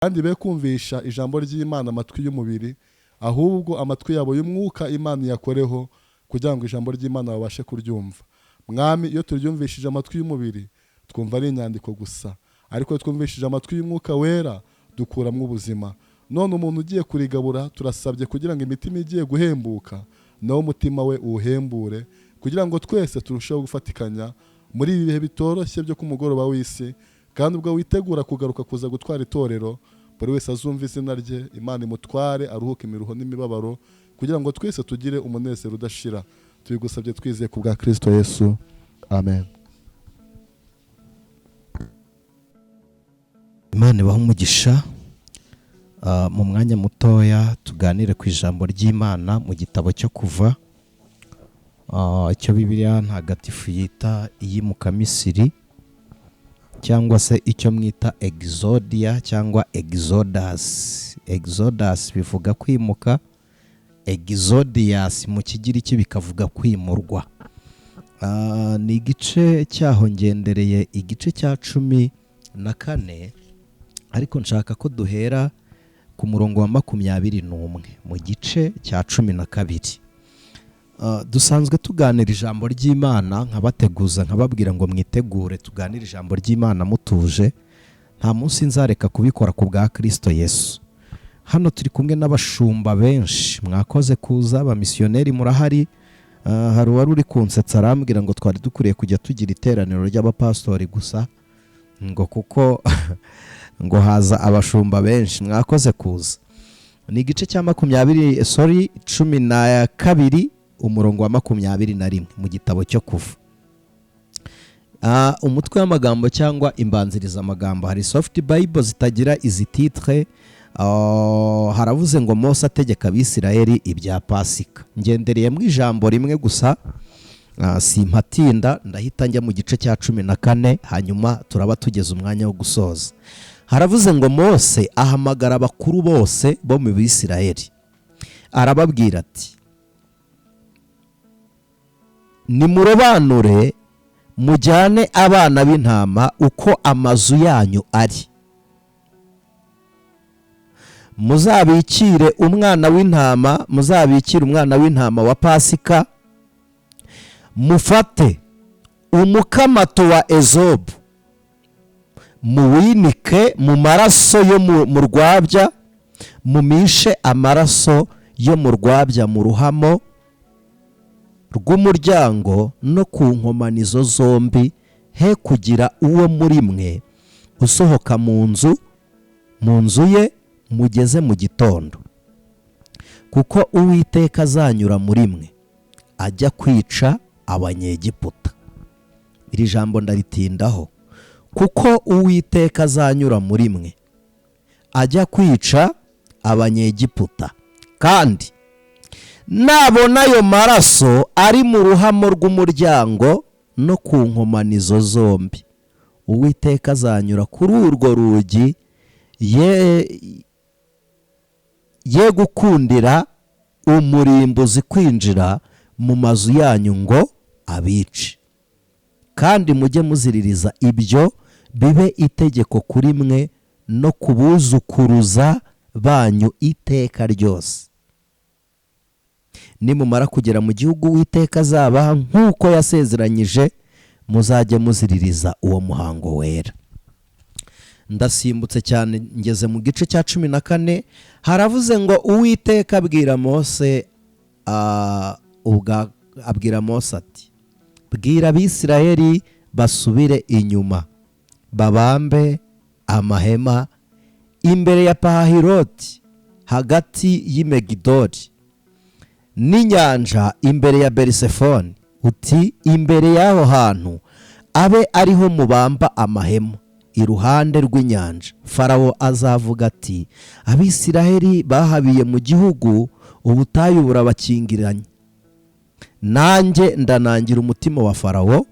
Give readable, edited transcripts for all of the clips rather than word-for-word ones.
Kandi be kumvisha ijambo ry'Imana amatwi y'umubiri, ahubwo amatwi yabo y'umwuka Imana iyakoreho kugira ngo ijambo ry'Imana babashe kuryumva. Mwami, iyo turyumvishije amatwi y'umubiri twumva ari inyandiko gusa, ariko iyo twumvishije amatwi y'umwuka wera dukuramo ubuzima. None umuntu ugiye kurigabura, turasabye kugira ngo imitima igiye guhembuka nawe umutima we uwuhembure, kugira ngo twese turusheho gufatikanya muri ibi bihe bitoroshye byo ku mugoroba w'isi. Kandi ubwo witegura kugaruka kuza gutwara itorero, buri wese azumva izina rye, Imana imutware aruhuke imiruho n'imibabaro, kugira ngo twese tugire umunezero udashira. Tubigusabye twizeye ku bwa Kristo Yesu, amen. Imana ibahe umugisha. Mu mwanya mutoya tuganire ku ijambo ry'Imana mu gitabo cyo Kuva, icyo Bibiliya ntagatifu yita iyimukamisiri, cyangwa se icyo mwita Exodia cyangwa Exodus. Exodus bivuga kwimuka, Exodias mu Kigiriki bikavuga kwimurwa. Ni igice cyaho ngendereye igice cya 14, ariko nshaka ko duhera ku murongo wa 21 mu gice cya 12. Dusanzwe tuganira ijambo ry'Imana, nkabateguza nkababwira ngo mwitegure tuganire ijambo ry'Imana mutuje. Nta munsi nzareka kubikora ku bwa Kristo Yesu. Hano turi kumwe n'abashumba benshi, mwakoze kuza, abamisiyoneri murahari. Hari uwari uri kunsetsa arambwira ngo twari dukwiriye kujya tugira iteraniro ry'abapastori gusa, ngo kuko ngo haza abashumba benshi. Mwakoze kuza. Ni igice cya 12 umurongo wa 21 mu gitabo cyo Kuva. Umutwe w'amagambo cyangwa imbanzirizamagambo, hari soft bible zitagira izi titre. Haravuze ngo Mose ategeka Abisirayeli ibya Pasika. Ngendereye mu ijambo rimwe gusa, simpatinda, ndahita njya mu gice cya 14, hanyuma turaba tugeze umwanya wo gusoza. Haravuze ngo Mose ahamagara abakuru bose bo mu Bisirayeli, arababwira ati nimurobanure mujyane abana b'intama uko amazu yanyu ari, muzabikire umwana w'intama, muzabikire umwana w'intama wa Pasika, mufate umukamato wa ezobu muwinike mu maraso yo mu rwabya, mumishe amaraso yo mu rwabya mu ruhamo rw'umuryango no ku nkomanizo zombi, he kugira uwo muri mwe usohoka mu nzu ye mugeze mu gitondo, kuko Uwiteka azanyura muri mwe ajya kwica Abanyegiputa. Iri jambo ndaritindaho, kuko Uwiteka azanyura muri mwe ajya kwica Abanyegiputa, kandi nabona ayo maraso ari mu ruhamo rw'umuryango no ku nkomanizo zombi, Uwiteka azanyura kuri urwo rugi ye gukundira umurimbuzi kwinjira mu mazu yanyu ngo abice. Kandi mujye muziririza ibyo, bibe itegeko kuri mwe no kubuzukuruza banyu iteka ryose. Nimumara kugera mu gihugu Uwiteka azabaha nk'uko yasezeranyije, muzajye muziririza uwo muhango wera. Ndasimbutse cyane ngeze mu gice cya 14. Haravuze ngo Uwiteka abwira Mose, abwira Mose ati bwira Abisirayeli basubire inyuma babambe amahema imbere ya Pahahiroti hagati y'Imegidori n'inyanja imbere ya Berisefoni, uti imbere y'aho hantu abe ariho mubamba amahema iruhande rw'inyanja. Farawo azavuga ati Abisirayeli bahabiye mu gihugu, ubutayu burabakingiranye. Nanjye ndanangira umutima wa Farawo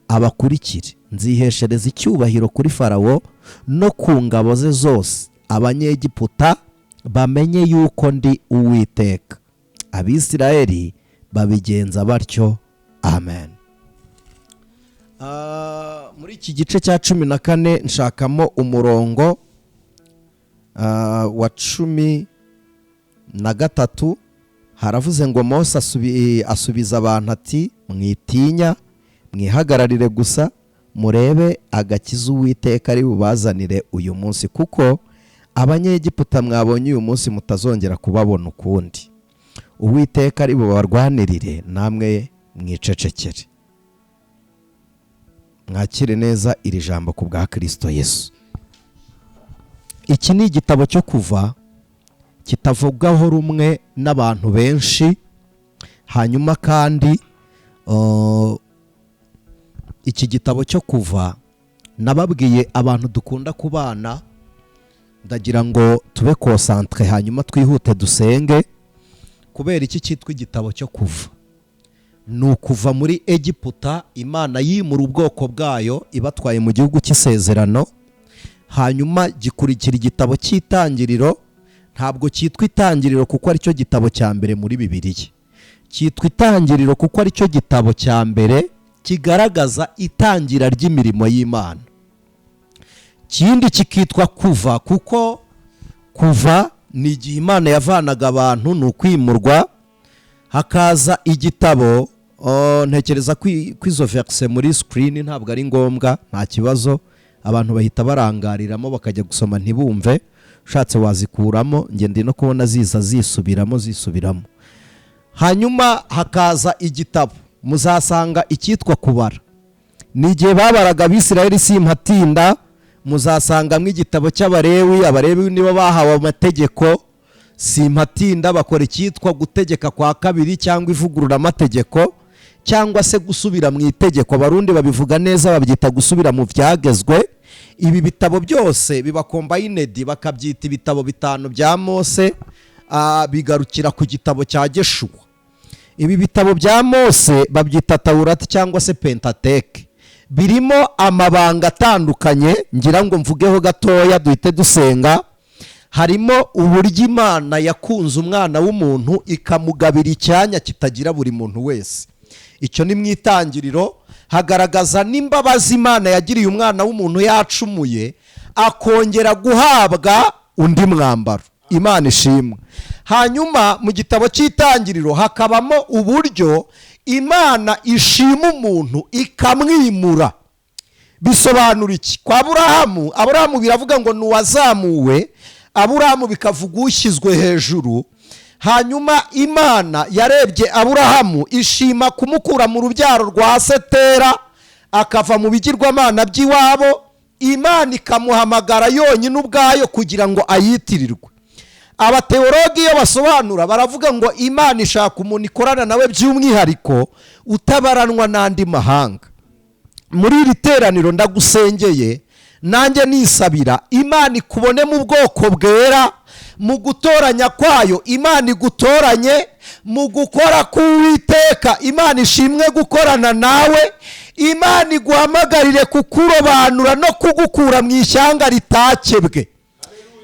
abakurikire, nziheshereza icyubahiro kuri Farawo no ku ngabo ze zose, Abanyegiputa bamenye yuko ndi Uwiteka. Abisirayeli babigenza batyo. Amen. Muri iki gice cya 14 nshakamo umurongo. wa 13 haravuze ngo Mose asubiza abantu ati: "Mwitinya, mwihagararire gusa, murebe agakiza Uwiteka ari bubazanire uyu munsi, kuko Abanyegiputa mwabonye uyu munsi mutazongera kubabona ukundi. Uwiteka ari bubarwanirire, namwe mwicecekere." Mwakire neza iri jambo ku bwa Kirisito Yesu. Iki ni igitabo cyo Kuva kitavugaho rumwe n'abantu benshi. Hanyuma kandi iki gitabo cyo Kuva, nababwiye abantu dukunda kubana, ndagira ngo tube concentré, hanyuma twihute dusenge. Kubera iki cyitwa igitabo cyo Kuva? Ni ukuva muri Egiputa, Imana yimura ubwoko bwayo ibatwaye mu gihugu cy'isezerano. Hanyuma gikurikira igitabo cy'Itangiriro. Ntabwo cyitwa Itangiriro kuko aricyo gitabo cya mbere muri Bibiliya. Cyitwa Itangiriro kuko aricyo gitabo cya mbere kigaragaza itangira ry'imirimo y'Imana. Ikindi kikitwa Kuva kuko kuva ni igihe Imana yavanaga abantu, ni ukwimurwa. Hakaza igitabo, ntekereza ko izo verse muri screen ntabwo ari ngombwa, nta kibazo, abantu bahita barangariramo bakajya gusoma ntibumve. Ushatse wazikuramo, njye ndi no kubona ziza zisubiramo zisubiramo. Hanyuma hakaza igitabo, muzasanga icyitwa Kubara, ni igihe babaraga Abisirayeli, simpatinda. Muzasangamo igitabo cy'Abarewi. Abarewi nibo bahawe amategeko, simpatinda. Bakora icyitwa Gutegeka kwa Kabiri cyangwa ivugururamategeko cyangwa se gusubira mu itegeko. Abarundi babivuga neza, babyita gusubira mu byagezwe. Ibi bitabo byose biba combined, bakabyita ibitabo bitanu bya Mose, bigarukira ku gitabo cya Geshuwa. Ibi bitabo bya Mose babyita Tawurati cyangwa se Pentateuque, birimo amabanga atandukanye. Ngira ngo mvugeho gatoya duhite dusenga. Harimo uburyo Imana yakunze umwana w'umuntu ikamugabira icyanya kitagira buri muntu wese. Icyo ni mu Itangiriro. Hagaragaza n'imbabazi Imana yagiriye umwana w'umuntu yacumuye, akongera guhabwa undi mwambaro. Imana ishimwe. Hanyuma mu gitabo cy'Itangiriro hakabamo uburyo Imana ishima umuntu ikamwimura. Bisobanura iki? Kwa Aburahamu, Aburahamu biravuga ngo ni uwazamuwe, Aburahamu bikavuga ushyizwe hejuru. Hanyuma Imana yarebye Aburahamu ishima kumukura mu rubyaro rwa Setera, akava mu bigirwamana by'iwabo, Imana ikamuhamagara yonyine ubwayo kugira ngo ayitirirwe. Abateologi iyo basobanura baravuga ngo Imana ishaka umuntu ikorana nawe by'umwihariko, utabaranwa n'andi mahanga. Muri iri teraniro ndagusengeye, nanjye nisabira, Imana ikubone mu bwoko bwera, mu gutoranya kwayo. Imana igutoranye mu gukora k'Uwiteka. Imana ishimwe gukorana nawe. Imana iguhamagarire kukurobanura no kugukura mu ishyanga ritakebwe.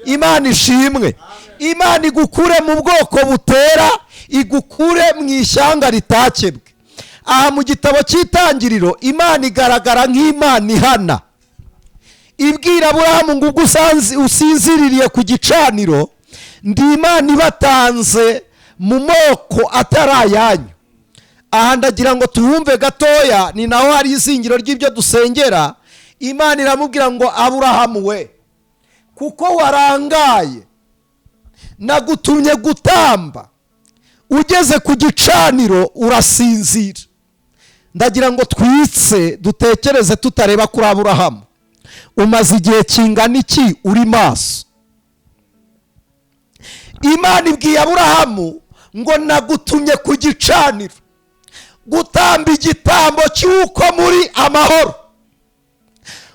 Imana ishimwe. Imana igukure mu bwoko butera, igukure mu ishyanga ritakebwe. Aha mu gitabo cy'Itangiriro Imana igaragara nk'Imana ihana, ibwira Aburahamu ngo: "Ubwo usinziririye ku gicaniro, ndi Imana ibatanze mu moko atari ayanyu." Aha ndagira ngo tuhumve gatoya, ni naho hari izingiro ry'ibyo dusengera. Imana iramubwira ngo: "Aburahamu we, kuko warangaye, nagutumye gutamba, ugeze ku gicaniro urasinzira." Ndagira ngo twitse dutekereze tutareba kuri Aburahamu. Umaze igihe kingana iki uri maso? Imana ibwiye Aburahamu ngo: "Nagutumye ku gicaniro gutamba igitambo cy'uko muri amahoro,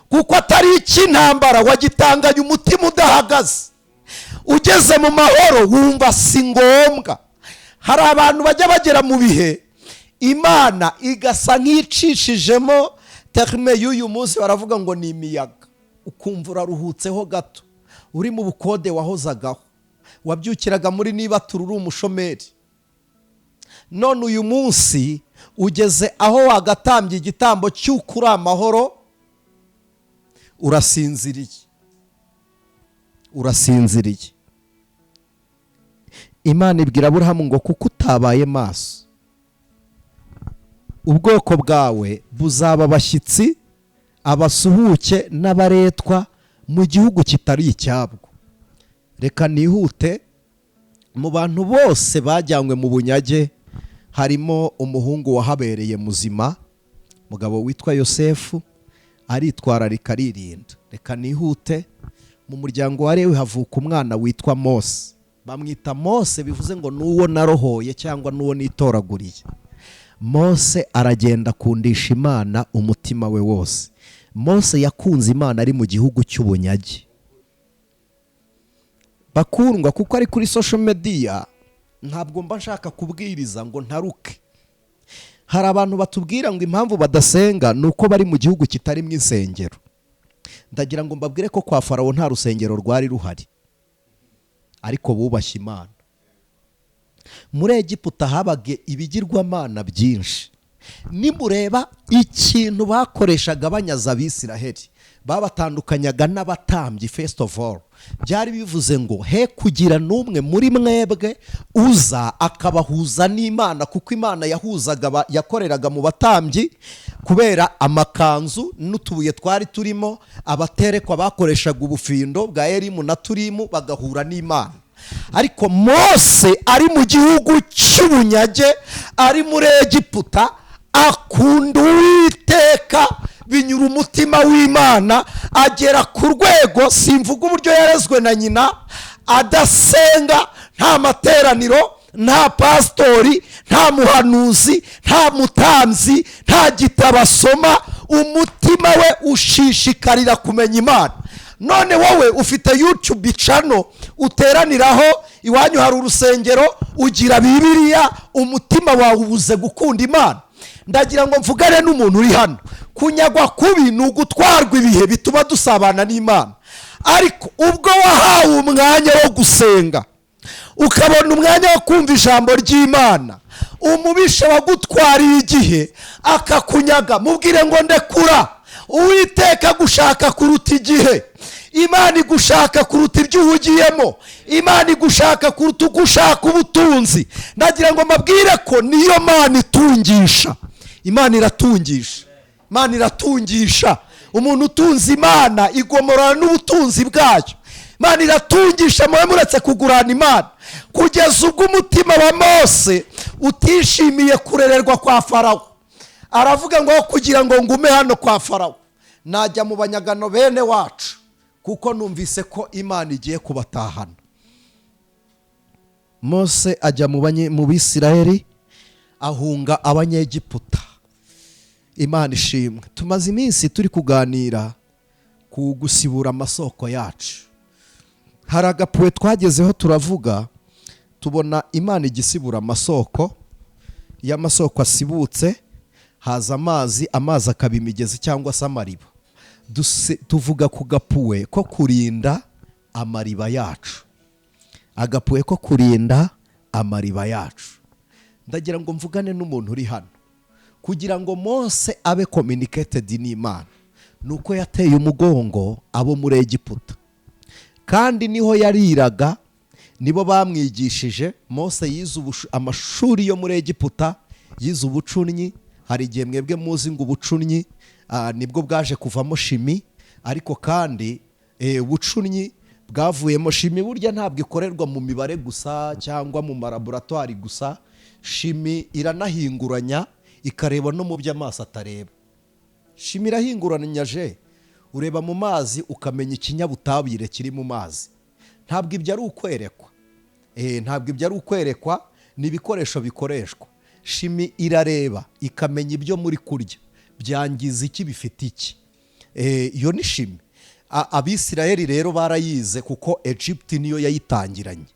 kuko atari icy'intambara, wagitanganye umutima udahagaze. Ugeze mu mahoro wumva si ngombwa." Hari abantu bajya bagera mu bihe Imana igasa nk'icishijemo, terme y'uyu munsi baravuga ngo ni imiyaga, ukumva uraruhutseho gato, uri mu bukode wahozagaho, wabyukiraga muri niba turi umushomeri, none uyu munsi ugeze aho wagatambye igitambo cy'uko uri amahoro, urasinziriye. Urasinziriye. Imana ibwira Aburahamu ngo kuko utabaye maso, ubwoko bwawe buzaba abashyitsi, abasuhuke n'abaretwa mu gihugu kitari icyabwo. Reka nihute. Mu bantu bose bajyanywe mu bunyage harimo umuhungu wahabereye muzima, mugabo witwa Yosefu, aritwararika, aririnda. Reka nihute. Mu muryango wa Lewi havuka umwana witwa Mose. Bamwita Mose, bivuze ngo n'uwo narohoye cyangwa n'uwo nitoraguriye. Mose aragenda akundisha Imana umutima we wose. Mose yakunze Imana ari mu gihugu cy'ubunyage. Bakundwa, kuko ari kuri social media, ntabwo mba nshaka kubwiriza ngo ntaruke. Hari abantu batubwira ngo impamvu badasenga ni uko bari mu gihugu kitarimo insengero. Ndagira ngo mbabwire ko kwa Farawo nta rusengero rwari ruhari, ariko bubashye Imana. Muri Egiputa habaga ibigirwamana byinshi. Nimureba ikintu bakoreshaga banyaza Abisiraheli, babatandukanyaga n'abatambyi. First of all, byari bivuze ngo he kugira n'umwe muri mwebwe uza akabahuza n'Imana, kuko Imana yahuzaga yakoreraga mu batambyi kubera amakanzu n'utubuye twari turimo. Abaterekwa bakoreshaga ubufindo bwa Erimu na Turimu bagahura n'Imana. Ariko Mose ari mu gihugu cy'ubunyage, ari muri Egiputa, akunda Uwiteka, binyura umutima w'Imana, agera ku rwego, simvuga uburyo yarezwe na nyina adasenga, nta materaniro, nta pasitori, nta muhanuzi, nta mutambyi, nta gitabo asoma, umutima we ushishikarira kumenya Imana. None wowe ufite YouTube channel uteraniraho, iwanyu hari urusengero, ugira Bibiliya, umutima wawe ubuze gukunda Imana? Ndagira ngo mvugane n'umuntu uri hano. Kunyagwa kubi ni ugutwarwa ibihe bituma dusabana n'Imana. Ariko ubwo wahawe umwanya wo gusenga, ukabona umwanya wo kumva ijambo ry'Imana, umubisha wagutwariye igihe akakunyaga, mubwire ngo ndekura. Uwiteka gushaka kuruta igihe. Imana igushaka kuruta ibyo uhugiyemo. Imana igushaka kuruta uko ushaka ubutunzi. Ndagira ngo mbabwire ko niyo Mana itungisha. Imana iratungisha, Imana iratungisha. Umuntu utunze Imana igomorana n'ubutunzi bwayo. Imana iratungisha, mube muretse kugurana Imana. Kugeza ubwo umutima wa Mose utishimiye kurererwa kwa Farawo, aravuga ngo kugira ngo ngume hano kwa Farawo, najya mu banyagano bene wacu, kuko numvise ko Imana igiye kubatahana. Mose ajya mu Bisiraheli, ahunga Abanyegiputa. Imana ishimwe. Tumaze iminsi turi kuganira ku gusibura amasoko yacu. Hari agapuwe twagezeho, turavuga, tubona Imana igisibura amasoko. Iyo amasoko asibutse haza amazi, amazi akaba imigezi cyangwa se amariba. Tuvuga ku gapuwe ko kurinda amariba yacu, agapuwe ko kurinda amariba yacu. Ndagira ngo mvugane n'umuntu uri hano. Kugira ngo Mose abe communicated n'Imana ni uko yateye umugongo abo muri Egiputa, kandi niho yariraga, nibo bamwigishije. Mose yize amashuri yo muri Egiputa, yize ubucunnyi. Hari igihe mwebwe muzi ngo ubucunnyi nibwo bwaje kuvamo chimie, ariko kandi ubucunnyi bwavuyemo chimie. Burya ntabwo ikorerwa mu mibare gusa cyangwa mu malaboratwari gusa. Chimie iranahinguranya, ikareba no mu byo amaso atareba. Chimie irahinguranya je, ureba mu mazi ukamenya ikinyabutabire kiri mu mazi. Ntabwo ibyo ari ukwerekwa. Ntabwo ibyo ari ukwerekwa, ni ibikoresho bikoreshwa. Chimie irareba ikamenya ibyo muri kurya byangiza iki, bifite iki. Iyo ni chimie. Abisirayeli rero barayize kuko Egypt niyo yayitangiranye.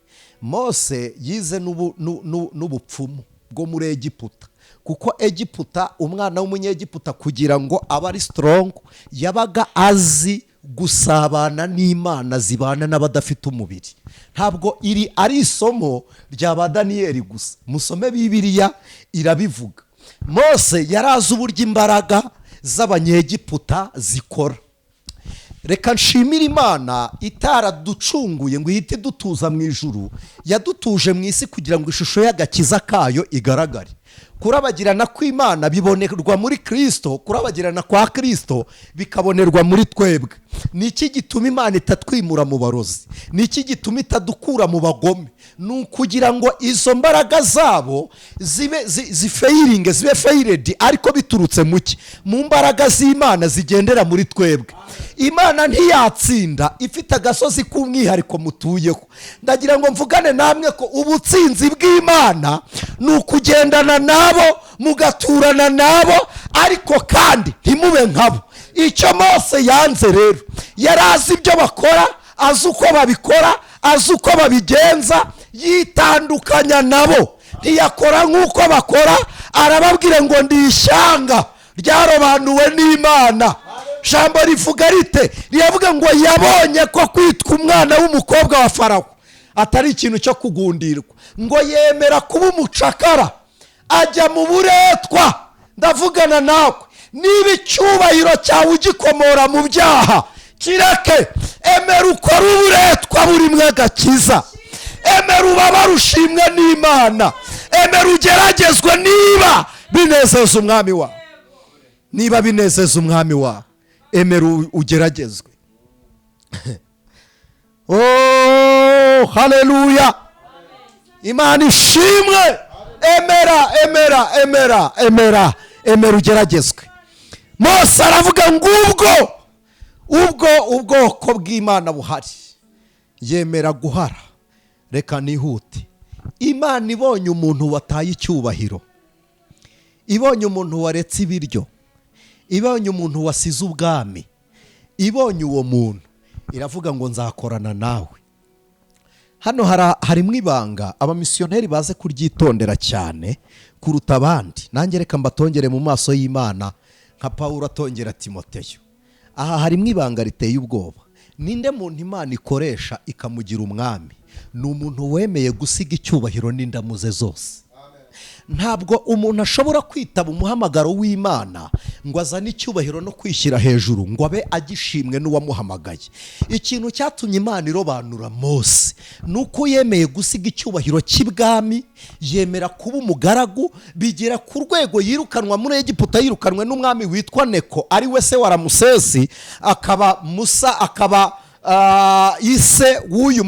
Mose yize n'ubupfumu bwo muri Egiputa, kuko Egiputa, umwana w'Umunyegiputa kugira ngo abe ari strong yabaga azi gusabana n'imana zibana n'abadafite umubiri. Ntabwo iri ari isomo rya ba Daniyeli gusa, musome Bibiliya irabivuga. Mose yari azi uburyo imbaraga z'Abanyegiputa zikora. Reka nshimire Imana itaraducunguye ngo ihite idutuza mu ijuru, yadutuje mu isi kugira ngo ishusho y'agakiza kayo igaragare. Kurabagirana kw'Imana bibonerwa muri Kirisito, kurabagirana kwa Kirisito bikabonerwa muri twebwe. Ni iki gituma Imana itatwimura mu barozi? Ni iki gituma itadukura mu bagome? Ni ukugira ngo izo mbaraga zabo zibe zifailinge, zibe failed, ariko biturutse mu ki? Mu mbaraga z'Imana zigendera muri twebwe. Imana ntiyatsinda ifite agasozi k'umwihariko mutuyeho. Ndagira ngo mvugane namwe ko ubutsinzi bw'Imana ni ukugendana nabo, mugaturana nabo, ariko kandi ntimube nkabo. Icyo Mose yanze rero, yari azi ibyo bakora, azi uko babikora, azi uko babigenza, yitandukanya nabo, ntiyakora nk'uko bakora. Arababwira ngo ndi ishyanga ryarobanuwe n'Imana. Jambo rivuga rite? Riravuga ngo yabonye ko kwitwa umwana w'umukobwa wa Farawo atari ikintu cyo kugundirwa, ngo yemera kuba umucakara, ajya mu buretwa. Ndavugana nawe, niba icyubahiro cyawe ugikomora mu byaha, kireke. Emera ukore uburetwa burimo agakiza, emera ubabare ushimwe n'Imana, emera ugeragezwe niba binezeza umwami wawe. Niba binezeza umwami wawe, emera ugeragezwe. Oh, haleluya, Imana ishimwe. Emera, emera, emera, emera, emera ugeragezwe. Mose aravuga ngo ubwo ubwoko bw'Imana buhari, yemera guhara. Reka nihute. Imana ibonye umuntu wataye icyubahiro, ibonye umuntu waretse ibiryo, ibonye umuntu wasize ubwami, ibonye uwo muntu iravuga ngo nzakorana nawe. Hano harimo ibanga abamisiyoneri baze kuryitondera cyane kuruta abandi. Nanjye reka mbatongere mu maso y'Imana nka Pawulo atongera Timoteyo. Aha harimo ibanga riteye ubwoba. Ninde muntu Imana ikoresha ikamugira umwami? Ni umuntu wemeye gusiga icyubahiro n'indamuze zose. Ntabwo umuntu ashobora kwitaba umuhamagaro w'Imana ngo azane icyubahiro no kwishyira hejuru ngo abe agishimwe n'uwamuhamagaye. Ikintu cyatumye Imana irobanura Mose ni uko yemeye gusiga icyubahiro cy'ibwami, yemera kuba umugaragu, bigera ku rwego yirukanwa muri Egiputa, yirukanwe n'umwami witwa Neko, ari we se wa Ramusesi, akaba Musa, akaba ise w'uyu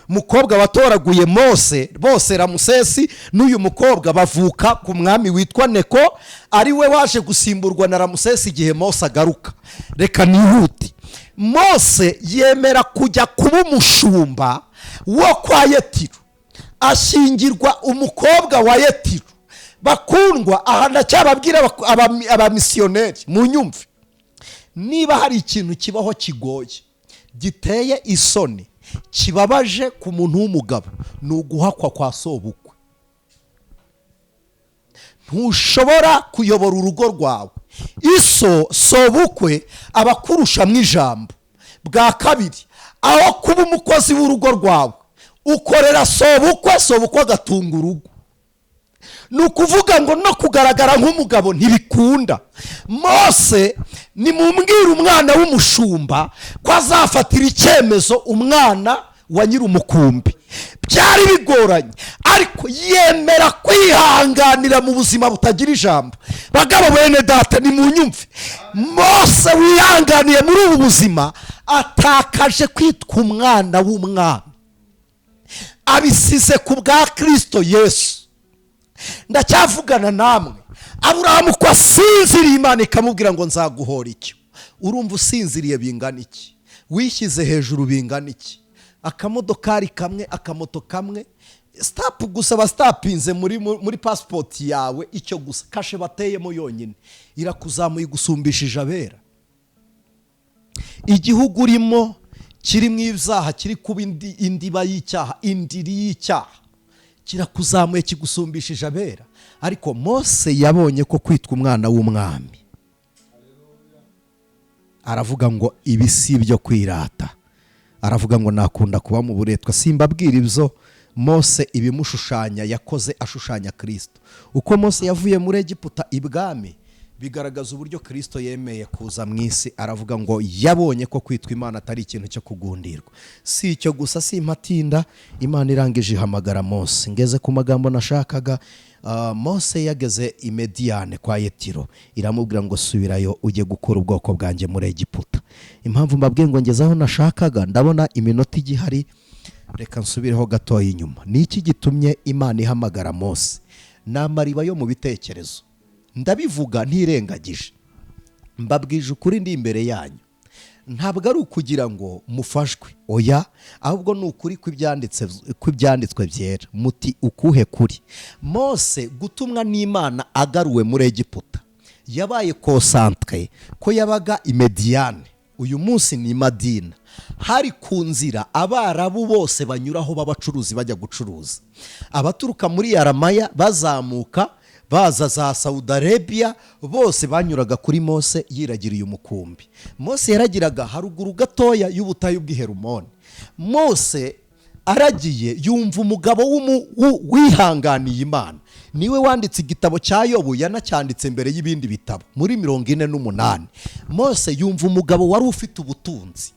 mukobwa watoraguye Mose. Bose Ramusesi n'uyu mukobwa bavuka ku mwami witwa Neko, ari we waje gusimburwa na Ramusesi igihe Mose agaruka. Reka nihute. Mose yemera kujya kuba umushumba wo kwa Yetiro, ashyingirwa umukobwa wa Yetiro. Bakundwa, aha ndacyababwira abamisiyoneri mu nyumve, niba hari ikintu kibaho kigoye, giteye isoni, kibabaje ku muntu w'umugabo, ni uguhakwa kwa sobukwe. Ntushobora kuyobora urugo rwawe. Iso sobukwe abakurusha mu ijambo. Bwa kabiri, aho kuba umukozi w'urugo rwawe, ukorera sobukwe, sobukwe agatunga urugo. Ni ukuvuga ngo no kugaragara nk'umugabo ntibikunda. Mose nimumbwira umwana w'umushumba ko azafatira icyemezo umwana wa nyir'umukumbi, byari bigoranye, ariko yemera kwihanganira mu buzima butagira ijambo. Bagabo bene data, nimunyumve, Mose wihanganiye muri ubu buzima atakaje kwitwa umwana w'umwami, abisize ku bwa Kristo Yesu. Ndacyavugana namwe. Aburahamu ko asinziriye, Imana ikamubwira ngo nzaguhora icyo. Urumva usinziriye bingana iki? Wishyize hejuru bingana iki? Akamodokari kamwe, akamoto kamwe, stamp gusa basitampinze muri pasipoti yawe, icyo gusa kashe bateyemo yonyine irakuzamuye igusumbishije abera. Igihugu urimo kirimo ibyaha, kiri kuba indiba y'icyaha, indiri y'icyaha, kirakuzamuye kigusumbishije abera. Ariko Mose yabonye ko kwitwa umwana w'umwami, aravuga ngo ibi si ibyo kwirata. Aravuga ngo nakunda kuba mu buretwa. Simbabwira ibyo Mose ibimushushanya yakoze ashushanya Kristo. Uko Mose yavuye muri Egiputa ibwami, Bigaragaza uburyo Kirisito yemeye kuza mu isi, aravuga ngo yabonye ko kwitwa Imana atari ikintu cyo kugundirwa. Si icyo gusa, si impatinda, Imana irangije ihamagara Mose. Ngeze ku magambo nashakaga. Mose yageze i Mediyane kwa Yetiro, iramubwira ngo subirayo ujye gukura ubwoko bwanjye muri Egiputa. Impamvu mbabwiye ngo ngeze aho nashakaga, ndabona iminota igihari, reka nsubireho gatoya inyuma. Ni iki gitumye Imana ihamagara Mose? Ni amariba yo mu bitekerezo. Ndabivuga ntirengagije, mbabwije ukuri, ndi imbere yanyu, ntabwo ari ukugira ngo mufashwe, oya, ahubwo ni ukuri kw'ibyanditswe byera. Muti ukuhe kuri? Mose gutumwa n'Imana agaruwe muri Egiputa, yabaye concentré ko yabaga i Mediyane, uyu munsi ni Madina. Hari ku nzira Abarabu bose banyuraho b'abacuruzi bajya gucuruza, abaturuka muri Yaramaya bazamuka baza za Saudi Arabia, bose banyuraga kuri Mose yiragiriye umukumbi. Mose yaragiraga haruguru gatoya y'ubutayu bw'i Herumoni. Mose aragiye, yumva umugabo wihanganiye Imana. Niwe wanditse igitabo cya Yobu, yanacyanditse mbere y'ibindi bitabo muri 48. Mose yumva umugabo wari ufite ubutunzi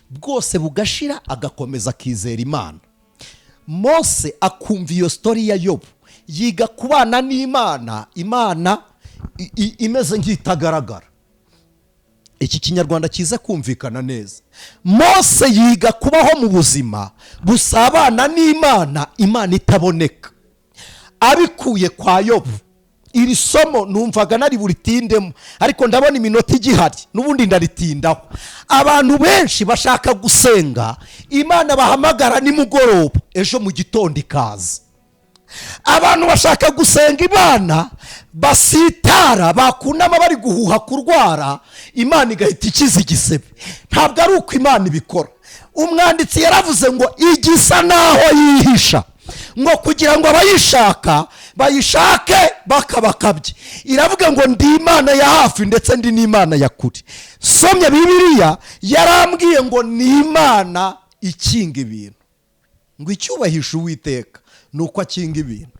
bwose bugashira, agakomeza akizera Imana. Mose akumva iyo story ya Yobu, yiga kubana n'Imana, Imana imeze nk'itagaragara. Iki Kinyarwanda kiza kumvikana neza. Mose yiga kubaho mu buzima busabana n'Imana, Imana itaboneka, abikuye kwa Yobu. Iri somo numvaga nari buritindemo, ariko ndabona iminota igihari, n'ubundi ndaritindaho. Abantu benshi bashaka gusenga Imana bahamagara nimugoroba, ejo mu gitondo ikaza. Abantu bashaka gusenga Imana basitara, bakunama bari guhuha kurwara, Imana igahita ikiza igisebe. Ntabwo ari uko Imana ibikora. Umwanditsi yaravuze ngo igisa naho yihisha, ngo kugira ngo abayishaka bayishake bakabakabye. Iravuga ngo ndi Imana ya hafi, ndetse ndi n'Imana ya kure. Somye Bibiliya, yarambwiye ngo ni Imana ikinga ibintu, ngo icyubahisha Uwiteka ni uko akinga ibintu,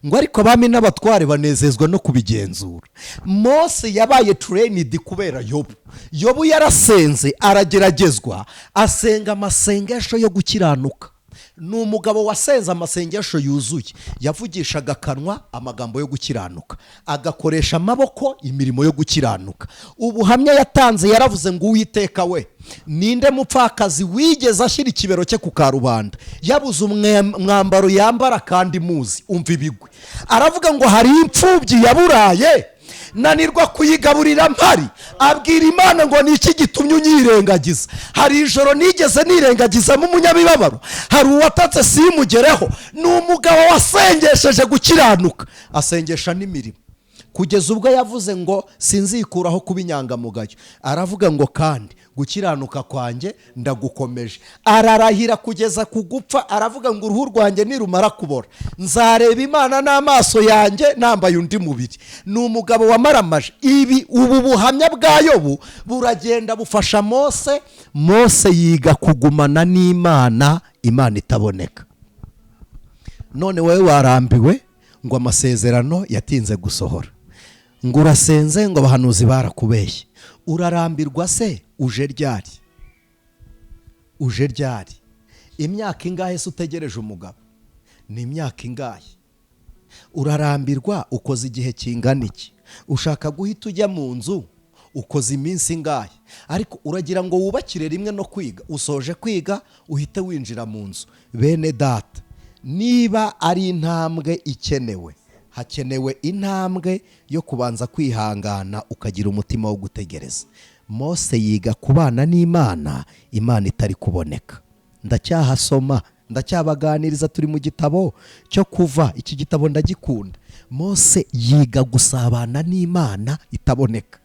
ngo ariko abami n'abatware banezezwa no kubigenzura. Mose yabaye trained kubera Yobu. Yobu yarasenze, arageragezwa, asenga amasengesho yo gukiranuka. Ni umugabo wasenze amasengesho yuzuye. Yavugishaga akanwa amagambo yo gukiranuka, agakoresha amaboko imirimo yo gukiranuka. Ubuhamya yatanze, yaravuze ngo Uwiteka we, ninde mupfakazi wigeze ashyira ikibero cye ku karubanda yabuze umwambaro yambara kandi muzi? Umva ibigwi. Aravuga ngo hari imfubyi yaburaye, nanirwa kuyigaburira mpari. Abwira Imana ngo ni iki gitumye unyirengagiza? Hari ijoro nigeze nirengagizamo umunyabibabaro? Hari uwatatse simugereho? Ni umugabo wasengesheje gukiranuka, asengesha n'imirimo, kugeza ubwo yavuze ngo sinzikuraho kuba inyangamugayo. Aravuga ngo kandi gukiranuka kwanjye ndagukomeje. Ararahira kugeza ku gupfa, aravuga ngo uruhu rwanjye nirumara kubora, nzareba Imana n'amaso yanjye nambaye undi mubiri. Ni umugabo wamaramaje. Ibi, ubu buhamya bwa Yobu buragenda bufasha Mose. Mose yiga kugumana n'Imana, Imana itaboneka. None wowe warambiwe ngo amasezerano yatinze gusohora, ngo urasenze, ngo abahanuzi barakubeshye. Urarambirwa se uje ryari? Uje ryari? Imyaka ingahe se utegereje umugabo? Ni imyaka ingahe? Urarambirwa ukoze igihe kingana iki? Ushaka guhita ujya mu nzu ukoze iminsi ingahe? Ariko uragira ngo wubakire rimwe no kwiga, usoje kwiga uhite winjira mu nzu. Bene Data, niba ari intambwe ikenewe, hakenewe intambwe yo kubanza kwihangana, ukagira umutima wo gutegereza. Mose yiga kubana n'Imana, Imana itari kuboneka. Ndacyahasoma, ndacyabaganiriza, turi mu gitabo cyo Kuva. Iki gitabo ndagikunda. Mose yiga gusabana n'Imana itaboneka.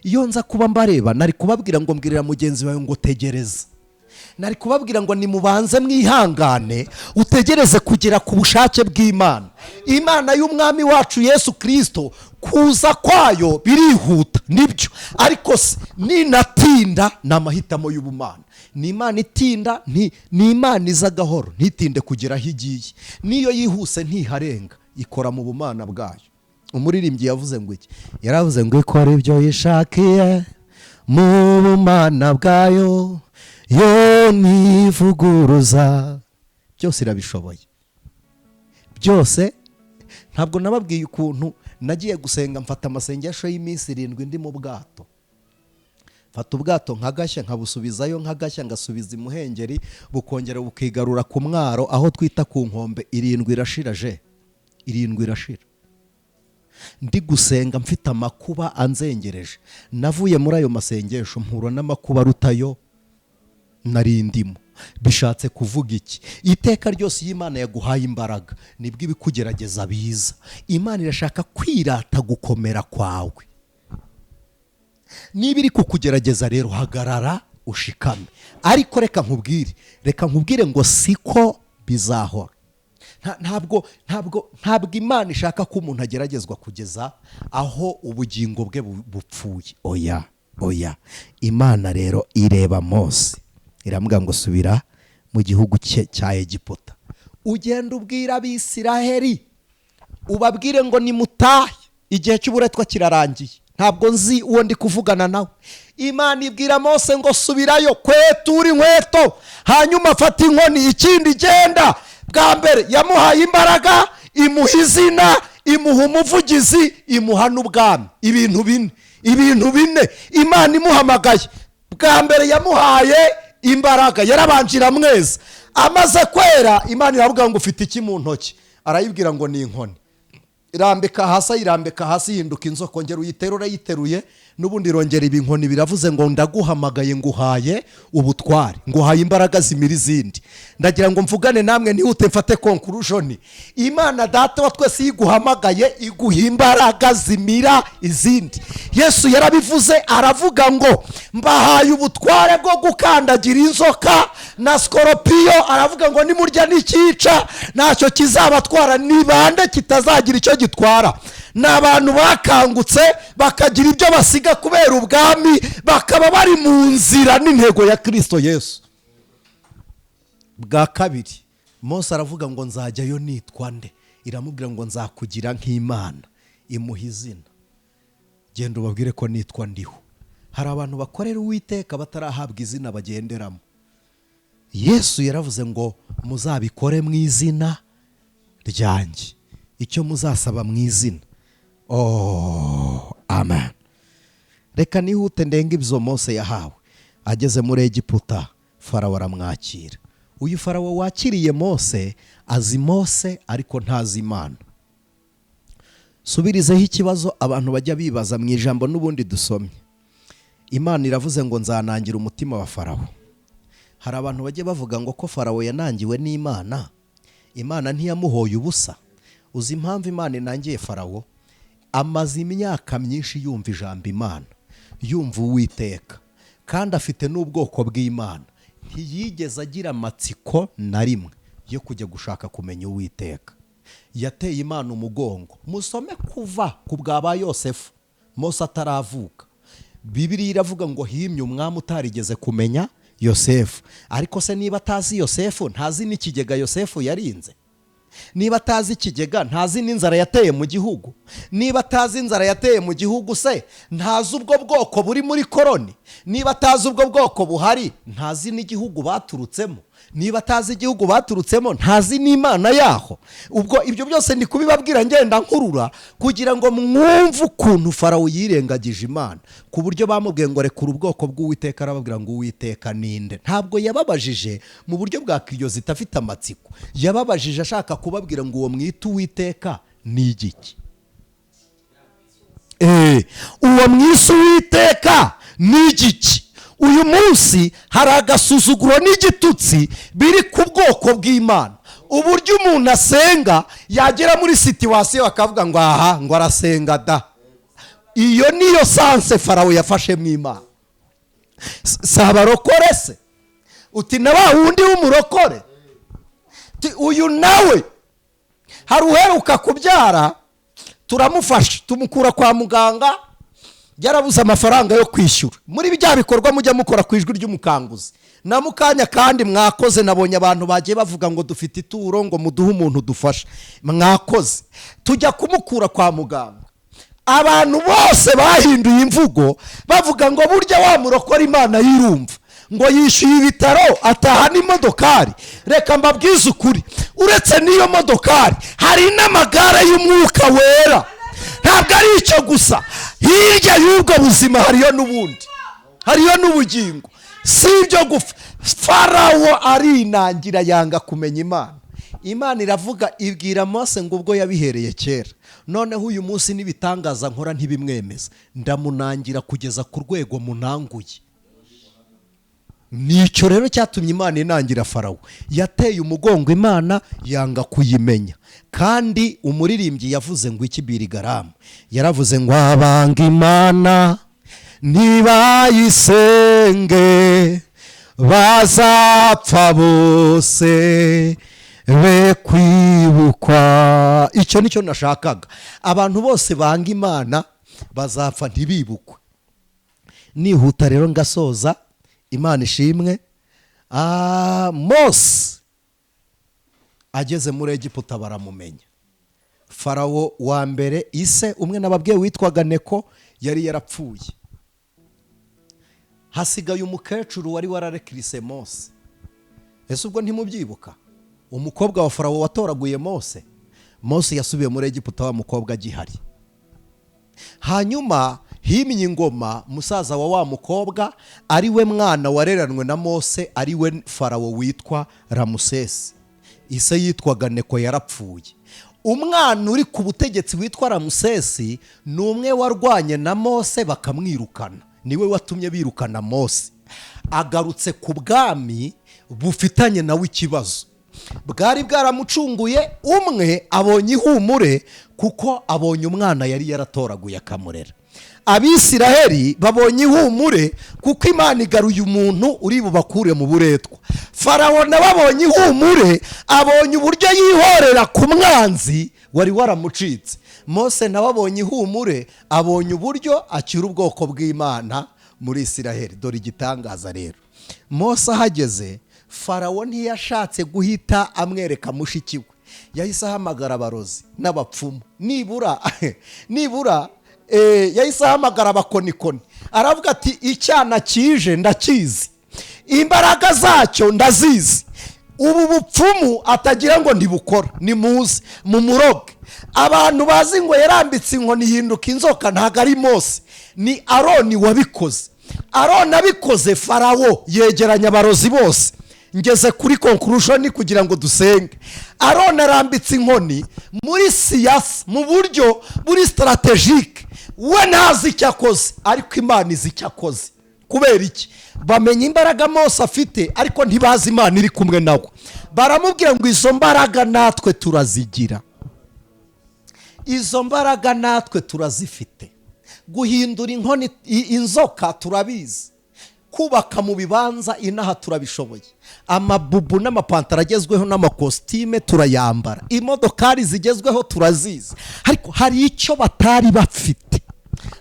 Iyo nza kuba mbareba, nari kubabwira ngo mbwirira mugenzi wawe ngo tegereza. Nari kubabwira ngo nimubanze mwihangane, utegereze kugera ku bushake bw'Imana. Imana y'Umwami wacu Yesu Kirisito, kuza kwayo birihuta, nibyo, ariko se ninatinda ni amahitamo y'ubumana. Ni Imana itinda, ni Imana iza gahoro, ntitinde kugera aho igiye. N'iyo yihuse ntiharenga, ikora mu bumana bwayo. Umuririmbyi yavuze ngo iki? Yaravuze ngo ikora ibyo yishakiye mu bumana bwayo, yo ntivuguruza. Byose irabishoboye, byose. Ntabwo nababwiye ukuntu nagiye gusenga, mfata amasengesho y'iminsi 7 ndi mu bwato, mfata ubwato nkagashya nkabusubizayo, nkagashya ngasubiza imuhengeri, bukongera bukigarura ku mwaro aho twita ku nkombe. 7 irashira, je 7 irashira. Ndi gusenga mfite amakuba anzengereje. Navuye muri ayo masengesho mpura n'amakuba arutayo nari ndimo. Bishatse kuvuga iki? Iteka ryose iyo Imana yaguhaye imbaraga nibwo ibikugerageza biza. Imana irashaka kwirata gukomera kwawe. Niba iri kukugerageza rero, hagarara ushikame. Ariko reka nkubwire, reka nkubwire ngo siko bizahora. Ntabwo ntabwo ntabwo Imana ishaka ko umuntu ageragezwa kugeza aho ubugingo bwe bupfuye. Oya, oya. Imana rero ireba Mose, iramubwira ngo subira mu gihugu cye cya Egiputa, ugenda ubwira Abisiraheli, ubabwire ngo nimutahe, igihe cy'uburetwa kirarangiye. Ntabwo nzi uwo ndi kuvugana nawe. Imana ibwira Mose ngo subirayo, kwetura inkweto, hanyuma afata inkoni, ikindi genda. Bwa mbere yamuhaye imbaraga, imuha izina, imuha umuvugizi, imuha n'ubwami. Ibintu bine, ibintu bine Imana imuhamagaye. Bwa mbere yamuhaye imbaraga, yarabanje iramweza. Amaze kwera, Imana iravuga ngo ufite iki mu ntoki? Arayibwira ngo ni inkoni. Irambika hasi, ayirambika hasi, ihinduka inzoka. Ongera uyiterure, urayiteruye n'ubundi irongera iba inkoni. Biravuze ngo ndaguhamagaye, nguhaye ubutware, nguhaye imbaraga zimira izindi. Ndagira ngo mvugane namwe nihute mfate conclusion. Imana Data wa twese iyo iguhamagaye iguha imbaraga zimira izindi. Yesu yarabivuze, aravuga ngo mbahaye ubutware bwo gukandagira inzoka na sikoropiyo. Aravuga ngo nimurya n'ikica ntacyo kizabatwara. Ni bande kitazagira icyo gitwara? Ni abantu bakangutse bakagira ibyo basiga kubera ubwami, bakaba bari mu nzira n'intego ya Kirisito Yesu. Bwa kabiri Mose aravuga ngo nzajyayo nitwa nde? Iramubwira ngo nzakugira nk'Imana, imuha izina. Genda ubabwire ko nitwa Ndiho. Hari abantu bakorera Uwiteka batarahabwa izina bagenderamo. Yesu yaravuze ngo muzabikore mu izina ryanjye, icyo muzasaba mu izina. Oh, amen. Reka nihute ndenge ibyo Mose yahawe. Ageze muri Egiputa, Farawo aramwakira. Uyu Farawo wakiriye Mose azi Mose ariko ntazi Imana. Subirizeho ikibazo abantu bajya bibaza mu ijambo n'ubundi dusomye. Imana iravuze ngo nzanangira umutima wa Farawo. Hari abantu bajya bavuga ngo ko Farawo yanangiwe n'Imana, Imana ntiyamuhoye ubusa. Uzi impamvu Imana inangiye Farawo? Amaze imyaka myinshi yumva ijambo Imana, yumva Uwiteka, kandi afite n'ubwoko bw'Imana. Ntiyigeze agira amatsiko na rimwe yo kujya gushaka kumenya Uwiteka. Yateye Imana umugongo. Musome kuva ku bwa ba Yosefu, Mose ataravuka. Bibiliya iravuga ngo himye umwami utarigeze kumenya Yosefu. Ariko se niba atazi Yosefu, ntazi n'ikigega Yosefu yarinze? Niba atazi ikigega, ntazi n'inzara yateye mu gihugu? Niba atazi inzara yateye mu gihugu se, ntazi ubwo bwoko buri muri koroni? Niba atazi ubwo bwoko buhari, ntazi n'igihugu baturutsemo? Niba atazi igihugu baturutsemo, ntazi n'Imana yaho? Ubwo ibyo byose ndi kubibabwira ngenda nkurura kugira ngo mwumve ukuntu Farawo yirengagije Imana, ku buryo bamubwiye ngo rekura ubwoko bw'Uwiteka, arababwira ngo Uwiteka ninde? Ntabwo yababajije mu buryo bwa curiosity afite amatsiko, yababajije ashaka kubabwira ngo uwo mwita Uwiteka ni igiki? Uwo mwise Uwiteka ni igiki? Uyu munsi hari agasuzuguro n'igitutsi biri ku bwoko bw'Imana. Uburyo umuntu asenga, yagera muri situation bakavuga ngo aha ngo arasenga da. Iyo niyo sense Farawo yafashe mu Imana. Si abarokore se? Uti na wa wundi w'umurokore? Uyu nawe hari uheruka kubyara, turamufasha tumukura kwa muganga, yarabuze amafaranga yo kwishyura. Muri bya bikorwa mujya mukora ku Ijwi ry'Umukanguzi na mukanya, kandi mwakoze, nabonye abantu bagiye bavuga ngo dufite ituro, ngo muduhe umuntu dufasha. Mwakoze. Tujya kumukura kwa muganga. Abantu bose bahinduye imvugo bavuga ngo burya wa murokora Imana yirumva, ngo yishyuye ibitaro ataha n'imodokari. Reka mbabwize ukuri, uretse n'iyo modokari hari n'amagare y'umwuka wera. Ntabwo ari icyo gusa, hirya y'ubwo buzima hariyo n'ubundi, hariyo n'ubugingo. Si ibyo gupfa. Farawo arinangira yanga kumenya Imana. Imana iravuga ibwira Mose ngo ubwo yabihereye kera, noneho uyu munsi n'ibitangaza nkora ntibimwemeza, ndamunangira kugeza ku rwego munanguye. Nicyo rero cyatumye Imana inangira Farawo. Yateye umugongo Imana yanga kuyimenya. Kandi umuririmbyi yavuze ngo iki? Birigaramu yaravuze ngo abanga Imana ntibayisenge bazapfa bose be kwibukwa. Icyo nicyo nashakaga. Abantu bose banga Imana bazapfa ntibibukwe. Nihuta rero ngasoza, Imana ishimwe. Mose ageze muri Egiputa baramumenya. Farawo wa mbere ise umwe nababwiye witwaga Neko yari yarapfuye. Hasigaye umukecuru wari wararekirise Mose. Ese ubwo ntimubyibuka? Umukobwa wa Farawo watoraguye Mose. Mose yasubiye muri Egiputa wa mukobwa agihari. Hanyuma himye ingoma musaza wa mukobwa, ari we mwana wareranwe na Mose, ari we Farawo witwa Ramusesi. Ise yitwaga Neko yarapfuye. Umwana uri ku butegetsi witwa Ramusesi ni umwe warwanye na Mose bakamwirukana, niwe watumye birukana Mose. Agarutse ku bwami bufitanye nawe ikibazo, bwari bwaramucunguye. Umwe abonye ihumure kuko abonye umwana yari yaratoraguye akamurera. Abisiraheli babonye ihumure kuko Imana igaruye umuntu uri bubakure mu buretwa. Farawo nawe abonye ihumure, abonye uburyo yihorera ku mwanzi wari waramucitse. Mose nawe abonye ihumure, abonye uburyo akira ubwoko bw'Imana muri Isiraheli. Dore igitangaza rero, Mose ahageze Farawo ntiyashatse guhita amwereka mushiki we, yahise ahamagara abarozi n'abapfumu. Nibura yahise ahamagara abakonikoni, aravuga ati icyana kije ndakizi, imbaraga zacyo ndazizi, ubu bupfumu atagira ngo ntibukora, nimuze mumuroge. Abantu bazi ngo yarambitse inkoni ihinduka inzoka, ntabwo ari Mose, ni Aroni wabikoze. Aroni abikoze, Farawo yegeranya abarozi bose. Ngeze kuri conclusion kugira ngo dusenge. Aroni arambitse inkoni muri siyasa mu buryo buri strategique, we ntazi icyo akoze ariko Imana izi icyo akoze. Kubera iki? Bamenya imbaraga Mose afite ariko ntibazi Imana iri kumwe nawe. Baramubwira ngo izo mbaraga natwe turazigira, izo mbaraga natwe turazifite. Guhindura inkoni inzoka turabizi, kubaka mu bibanza inaha turabishoboye, amabubu n'amapantaro agezweho n'amakositime turayambara, imodokari zigezweho turazizi. Ariko hari icyo batari bafite.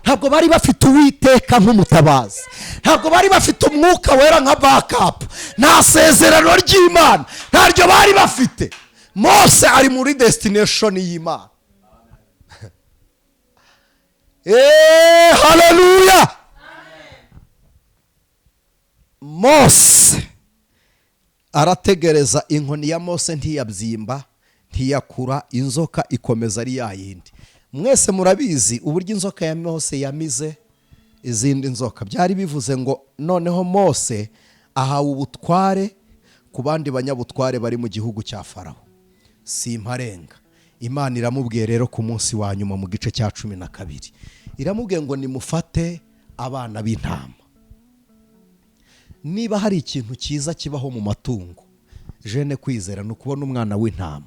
Ntabwo bari bafite Uwiteka nk'umutabazi, ntabwo bari bafite umwuka wera nka backup, nta sezerano ry'Imana ntaryo bari bafite. Mose ari muri destination y'Imana. Haleluya! Mose arategereza, inkoni ya Mose ntiyabyimba, ntiyakura, inzoka ikomeza ari yayindi. Mwese murabizi uburyo inzoka ya Mose yamize izindi nzoka. Byari bivuze ngo noneho Mose ahawe ubutware ku bandi banyabutware bari mu gihugu cya Farawo. Simparenga. Imana iramubwiye rero ku munsi wa nyuma mu gice cya 12, iramubwiye ngo nimufate abana b'intama. Niba hari ikintu cyiza kibaho mu matungo, jene kwizera ni ukubona umwana w'intama.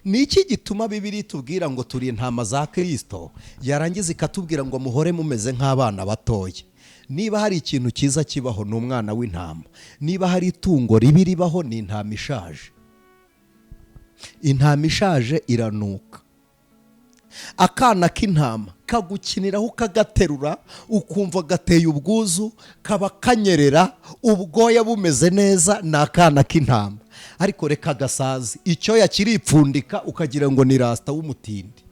Ni iki gituma Bibiliya itubwira ngo turi intama za Kristo, yarangiza ikatubwira ngo muhore mumeze nk'abana batoya? Niba hari ikintu cyiza kibaho ni umwana w'intama. Niba hari itungo ribi ribaho ni intama ishaje. Intama ishaje iranuka. Akana k'intama kagukiniraho ukagaterura ukumva gateye ubwuzu, kaba kanyerera, ubwoya bumeze neza, ni akana k'intama. Ariko reka gasazi, icyoya kiripfundika ukagira ngo ni rasta w'umutindi.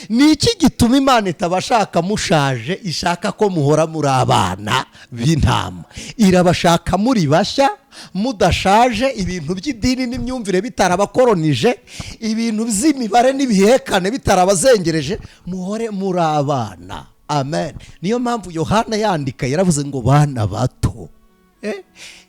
Ni iki gituma Imana itabashaka mushaje, ishaka ko muhora muri abana b'intama? Irabashaka muri bashya, mudashaje, ibintu by'idini n'imyumvire bitarabakoronije, ibintu by'imibare n'ibihekane bitarabazengereje, muhore muri abana. Amen. Niyo mpamvu Yohana yandika yaravuze ngo bana bato.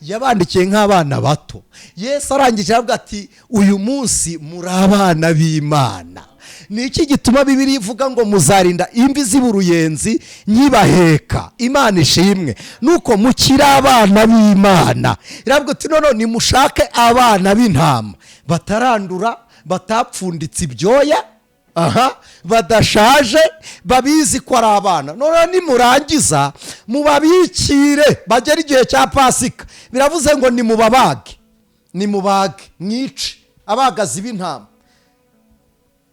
Yabandikiye nk'abana bato. Yesu arangije aravuga ati uyu munsi muri abana b'Imana. Ni iki gituma Bibiliya ivuga ngo muzarinda imvi z'uruyenzi nkibaheka? Imana ishimwe nuko mukiri abana b'Imana. Iravuga ati none nimushake abana b'intama batarandura, batapfunditse ibyoya, aha, badashaje, babizi ko ari abana. None nimurangiza mubabikire bagera igihe cya Pasika. Biravuze ngo nimubabage, nimubage, mwice abagazi b'intama.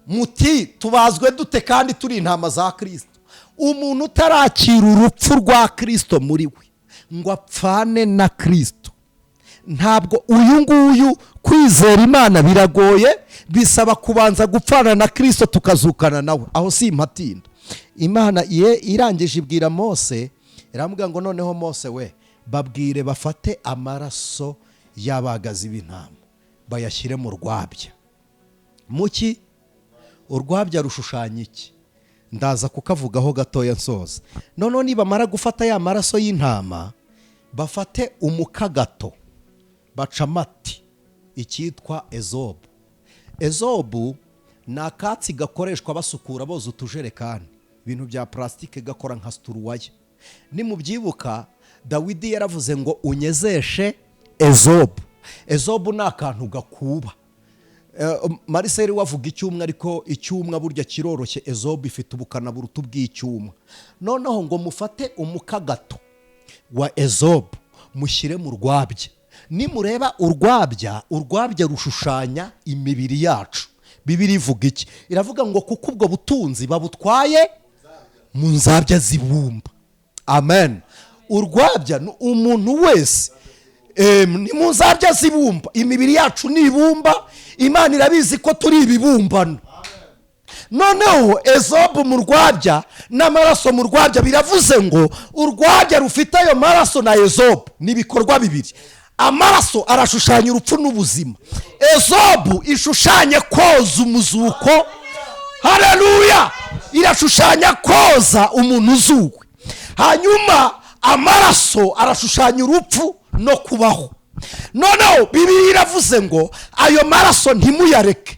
Muti tubazwe dute kandi turi intama za Kristo? Umuntu utarakira urupfu rwa Kristo muri we ngo apfane na Kristo, ntabwo uyu nguyu kwizera Imana biragoye, bisaba kubanza gupfana na Kristo tukazukana nawe. Aho si impatinda. Imana ye irangije ibwira Mose, iramubwira ngo noneho Mose we, babwire bafate amaraso y'abagazi b'intama bayashyire mu rwabya. Muki urwabya rushushanya iki? Ndaza kukavugaho gatoya nsoza. Noneho nibamara gufata ya maraso y'intama, bafate umukagato bacamati icyitwa ezobu. Ezobu ni akatsi gakoreshwa basukura boza utujerekani, ibintu bya plastike, gakora nka situruwaya. Nimubyibuka Dawidi yaravuze ngo unyezeshe ezobu. Ezobu ni akantu gakuba. Mariseli wavuga icyumwa, ariko icyumwa burya kiroroshye, ezobu ifite ubukana buruta ubw'icyumwa. Noneho ngo mufate umukagato wa ezobu mushyire mu rwabya. Nimureba urwabya, urwabya rushushanya imibiri yacu. Bibiliya ivuga iki? Iravuga ngo kuko ubwo butunzi babutwaye mu nzabya zibumba. Amen. Urwabya ni umuntu wese, ni mu nzabya zibumba. Imibiri yacu ni ibumba, Imana irabizi ko turi ibibumbano. Noneho ezobu mu rwabya n'amaraso mu rwabya, biravuze ngo urwabya rufite ayo maraso na ezobu ni ibikorwa bibiri. Amaraso arashushanya urupfu n'ubuzima, ezobu ishushanye koza umuzuko. Haleluya! Irashushanya koza umuntu uzuwe. Hanyuma amaraso arashushanya urupfu no kubaho. Noneho Bibiliya iravuze ngo ayo maraso ntimuyareke,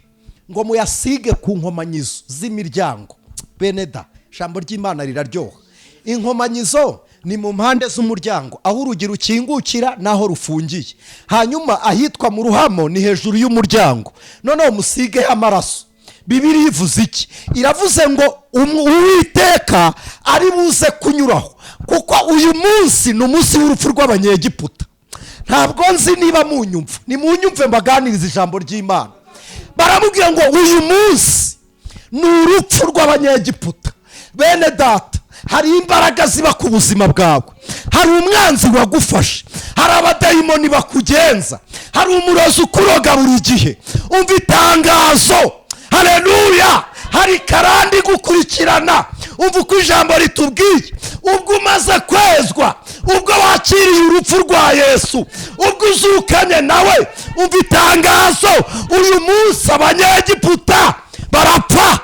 ngo muyasige ku nkomanyizo z'imiryango. Beneda, ijambo ry'Imana riraryoha. Inkomanyizo ni mu mpande z'umuryango, aho urugi rukingukira naho rufungiye. Hanyuma ahitwa mu ruhamo ni hejuru y'umuryango. Noneho musige amaraso. Bibiliya ivuze iki? Iravuze ngo Uwiteka ari buze kunyuraho, kuko uyu munsi ni umunsi w'urupfu rw'Abanyegiputa. Ntabwo nzi niba munyumva, ni munyumve mbaganiriza ijambo ry'Imana. Baramubwira ngo uyu munsi ni urupfu rw'Abanyegiputa. Bene data, hari imbaraga ziba ku buzima bwawe, hari umwanzi wagufashe, hari abadayimoni bakugenza, hari umurozi ukuroga buri gihe. Umva itangazo, haleluya! Hari karandi gukurikirana. Umva uko ijambo ritubwiye. Ubwo umaze kwezwa, ubwo wakiriye urupfu rwa Yesu, ubwo uzukanye nawe, umva itangazo, uyu munsi Abanyegiputa barapfa.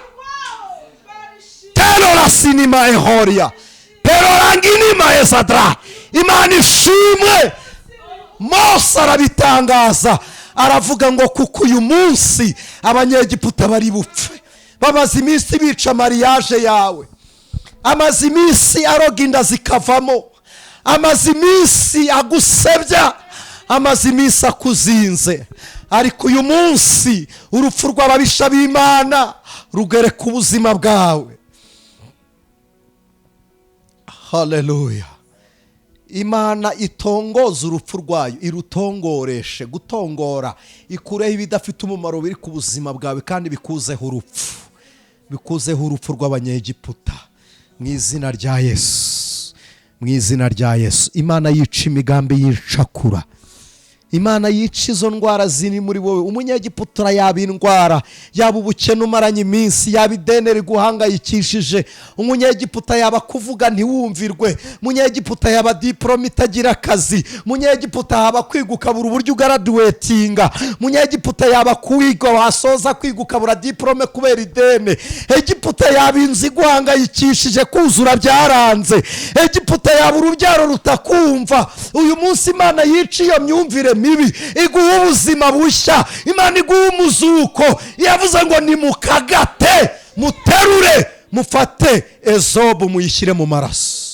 Terora sinima ehoria peroranginima esadra. Imana ishimwe. Mose arabitangaza, aravuga ngo kuko uyu munsi Abanyegiputa bari bupfe. Bamaze iminsi bica mariage yawe, amaze iminsi aroga inda zikavamo, amaze iminsi agusebya, amaze iminsi akuzinze, ariko uyu munsi urupfu rw'ababisha b'Imana rugereka ubuzima bwawe. Haleluya. Imana itongoza urupfu rwayo, irutongoreshe. Gutongora ikureho ibidafite umumaro biri ku buzima bwawe, kandi bikuzeho urupfu, bikuzeho urupfu rw'Abanyegiputa mu izina rya Yesu, mu izina rya Yesu. Imana yica imigambi yicakura, Imana yica izo ndwara ziri muri wowe. Umunyegiputa yaba indwara, yaba ubukene umaranye iminsi, yaba ideni riguhangayikishije. Umunyegiputa yaba kuvuga ntiwumvirwe. Umunyegiputa yaba diporome itagira akazi. Umunyegiputa yaba kwiga ukabura uburyo ugraduatinga. Umunyegiputa yaba kwiga wasoza kwiga ukabura diporome kubera ideni. Egiputa yaba inzu iguhangayikishije, kuzura byaranze. Egiputa yaba urubyaro rutakumva. Uyu munsi Imana yica iyo myumvire mibi, iguha ubuzima bushya. Imana iguha umuzuko. Yavuze ngo nimukagate, muterure, mufate ezobu muyishyire mu maraso.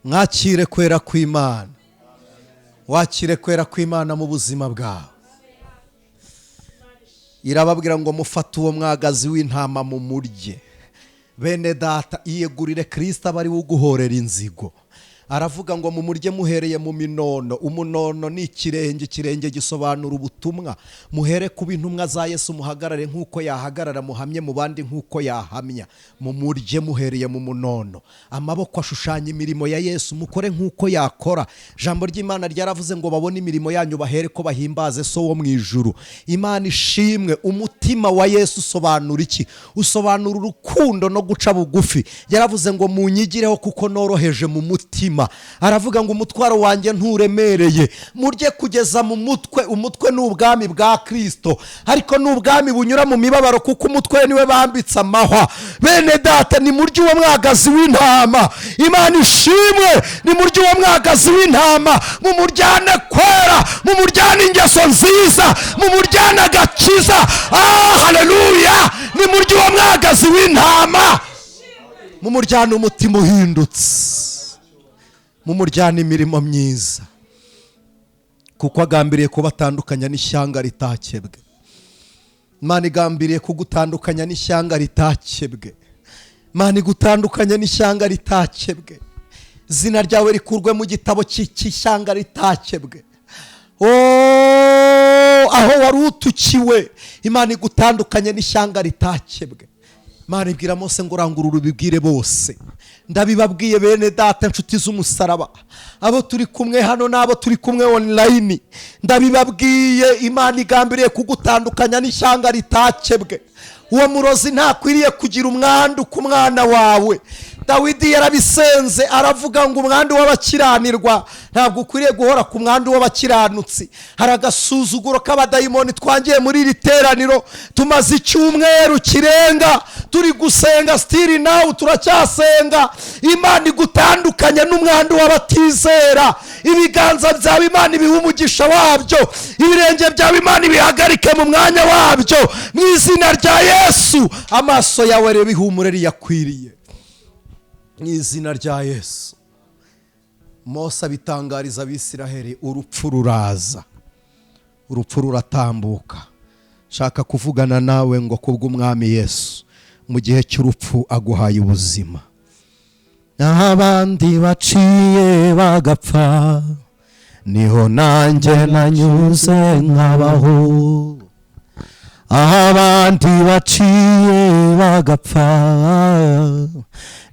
Mwakire kwera kw'Imana, wakire kwera kw'Imana mu buzima bwawe. Irababwira ngo mufate uwo mwagazi w'intama mumurye. Bene data, iyegurire Kristo aba ari we uguhorera inzigo. Aravuga ngo mumurye muhereye mu minono. Umunono ni ikirenge, ikirenge gisobanura ubutumwa. Muhere ku intumwa za Yesu, muhagarare nk'uko yahagarara, muhamye mu bandi nk'uko yahamya. Mumurye muhereye mu munono. Amaboko ashushanya imirimo ya Yesu, mukore nk'uko yakora. Jambo ry'Imana ryaravuze ngo babone imirimo yanyu bahere ko bahimbaze so wo mu ijuru. Imana ishimwe. Umutima wa Yesu usobanura iki? Usobanura urukundo no guca bugufi. Yaravuze ngo munyigireho kuko noroheje mu mutima. Aravuga ngo umutwaro wanjye nturemereye. Murye kugeza mu mutwe. Umutwe ni ubwami bwa Kristo, ariko ni ubwami bunyura mu mibabaro, kuko umutwe niwe bambitse amahwa. Bene data, ni murye uwo mwagazi w'intama. Imana ishimwe. Ni murye uwo mwagazi w'intama, mumuryane kwera, mumuryane ingeso nziza, mumuryane agakiza. Haleluya! Ni murye uwo mwagazi w'intama, mumuryane umutima uhindutse, mumuryana imirimo myiza, kuko agambiriye kubatandukanya n'ishyanga ritakebwe. Imana igambiriye kugutandukanya n'ishyanga ritakebwe. Imana igutandukanya n'ishyanga ritakebwe. Izina ryawe rikurwe mu gitabo cy'ishyanga ritakebwe. Aho wari utukiwe, Imana igutandukanye n'ishyanga ritakebwe. Imana ibwira Mose ngo rangurura ubibwire bose. Ndabibabwiye bene data, inshuti z'umusaraba, abo turi kumwe hano n'abo turi kumwe online, ndabibabwiye, Imana igambiriye kugutandukanya n'ishyanga ritakebwe. Uwo murozi ntakwiriye kugira umwandu ku mwana wawe. Dawidi yarabisenze aravuga ngo umwandu w'abakiranirwa ntabwo ukwiriye guhora ku mwandu w'abakiranutsi. Hari agasuzuguro k'abadayimoni twangiye muri iri teraniro. Tumaze icyumweru kirenga turi gusenga, still now turacyasenga. Imana igutandukanya n'umwandu w'abatizera. Ibiganza byawe Imana ibihe umugisha wabyo, ibirenge byawe Imana ibihagarike mu mwanya wabyo, mu izina rya Yesu. Amaso yawe reba ihumure riyakwiriye, mu izina rya Yesu. Mose abitangariza Abisiraheli, urupfu ruraza, urupfu ruratambuka. Shaka kuvugana nawe ngo kubw'umwami Yesu mu gihe cy'urupfu aguhaye ubuzima. Abandi baciye bagapfa, niho nanjye nanyuze nkabaho. Abandi baciye bagapfa,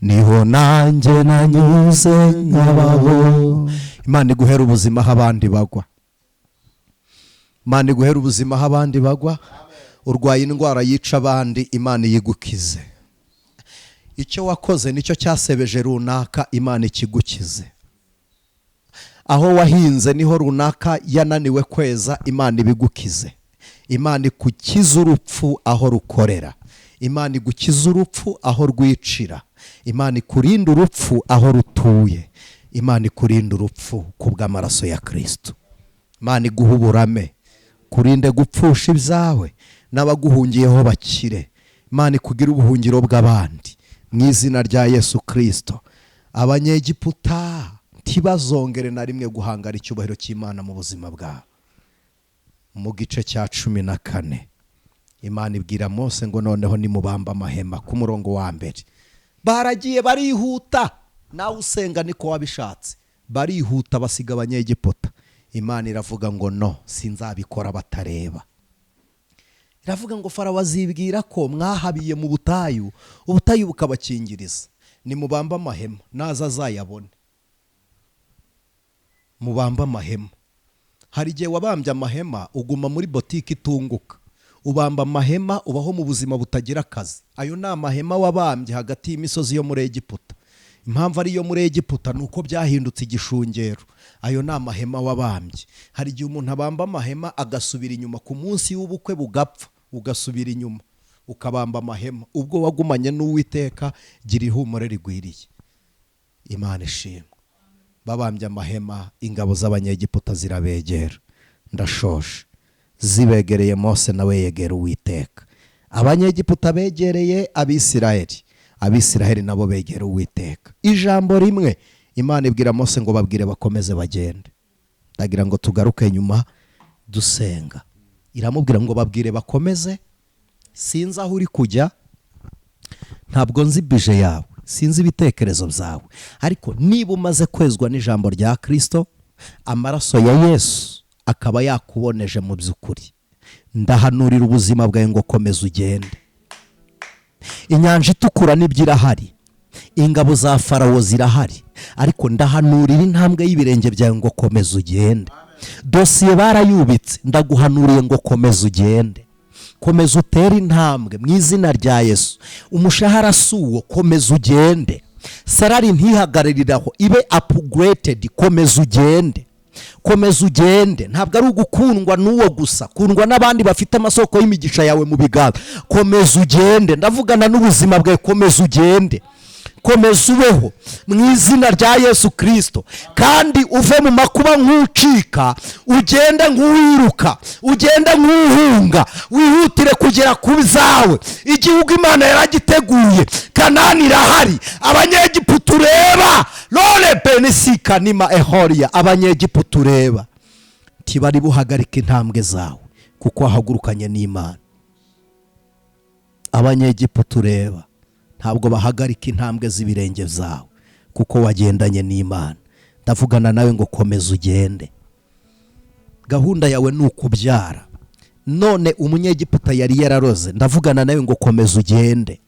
niho nanjye nanyuze nkabaho. Imana iguhera ubuzima aho abandi bagwa. Imana iguhera ubuzima aho abandi bagwa. Urwaye indwara yica abandi, Imana iyigukize. Icyo wakoze nicyo cyasebeje runaka, Imana ikigukize. Aho wahinze niho runaka yananiwe kweza, Imana ibigukize. Imana igukiza urupfu aho rukorera. Imana igukiza urupfu aho rwicira. Imana ikurinda urupfu aho rutuye. Imana ikurinda urupfu kubw'amaraso ya Kristo. Imana iguha uburame, kurinde gupfusha ibyawe n'abaguhungiyeho bakire. Imana ikugira ubuhungiro bw'abandi, mu izina rya Yesu Kristo. Abanyegiputa ntibazongere na rimwe guhangara icyubahiro cy'Imana mu buzima bwabo. Mu gice cya 14 Imana ibwira Mose ngo noneho nimubamba amahema ku murongo wa mbere. Baragiye barihuta, nawe usenga niko wabishatse, barihuta basiga abanyegiputa. Imana iravuga ngo no, sinzabikora batareba. Iravuga ngo Farawo azibwira ko mwahabiye mu butayu, ubutayu bukabakingiriza. Nimubamba amahema naza azayabone. Mubambe amahema. Hari igihe wabambye amahema, uguma muri botike itunguka, ubamba amahema, ubaho mu buzima butagira akazi. Ayo ni amahema wabambye hagati y'imisozi yo muri Egiputa. Impamvu ariyo muri Egiputa ni uko byahindutse igishungero. Ayo ni amahema wabambye. Hari igihe umuntu abamba amahema agasubira inyuma ku munsi w'ubukwe bugapfa, ugasubira inyuma ukabamba amahema. Ubwo wagumanye n'Uwiteka, gira ihumure rigwiriye. Imana ishimwe. Babambye amahema, ingabo z'Abanyegiputa zirabegera. Ndashoshe. Zibegereye, Mose nawe yegera Uwiteka. Abanyegiputa begereye Abisiraheli, Abisiraheli nabo begera Uwiteka. Ijambo rimwe Imana ibwira Mose ngo babwire bakomeze bagende. Ndagira ngo tugaruke nyuma dusenga. Iramubwira ngo babwire bakomeze. Sinzi aho uri kujya, ntabwo nzi bije yawe, sinzi ibitekerezo byawe, ariko niba umaze kwezwa n'ijambo rya Kristo, amaraso ya Yesu akaba yakuboneje mu by'ukuri, ndahanurira ubuzima bwawe ngo komeza ugende. Inyanja Itukura nibyo irahari, ingabo za Farawo zirahari, ariko ndahanurira intambwe y'ibirenge byawe ngo komeza ugende. Dosiye barayubitse, ndaguhanuriye ngo komeza ugende, komeza utere intambwe mu izina rya Yesu. Umushahara si uwo, komeza ugende. Salary ntihagarariraho, ibe upgraded, komeza ugende, komeza ugende. Ntabwo ari ugukundwa n'uwo gusa, kundwa n'abandi bafite amasoko y'imigisha yawe mu biganza. Komeza ugende, ndavugana n'ubuzima bwawe, komeza ugende, komeza ubeho mu izina rya Yesu Kirisito. Kandi uve mu makuba nk'ucika, ugende nk'uwiruka, ugende nk'uhunga, wihutire kugera ku zawe. Igihugu Imana yaragiteguye, Kanani irahari. Abanyegiputa ureba, rore benisika nima ehoriya, abanyegiputa ureba ntibari buhagarike intambwe zawe, kuko wahagurukanye n'Imana. Abanyegiputa ureba ntabwo bahagarika intambwe z'ibirenge byawe, kuko wagendanye n'Imana. Ndavugana nawe ngo komeza ugende. Gahunda yawe ni ukubyara, none umunyegiputa yari yararoze. Ndavugana nawe ngo komeza ugende.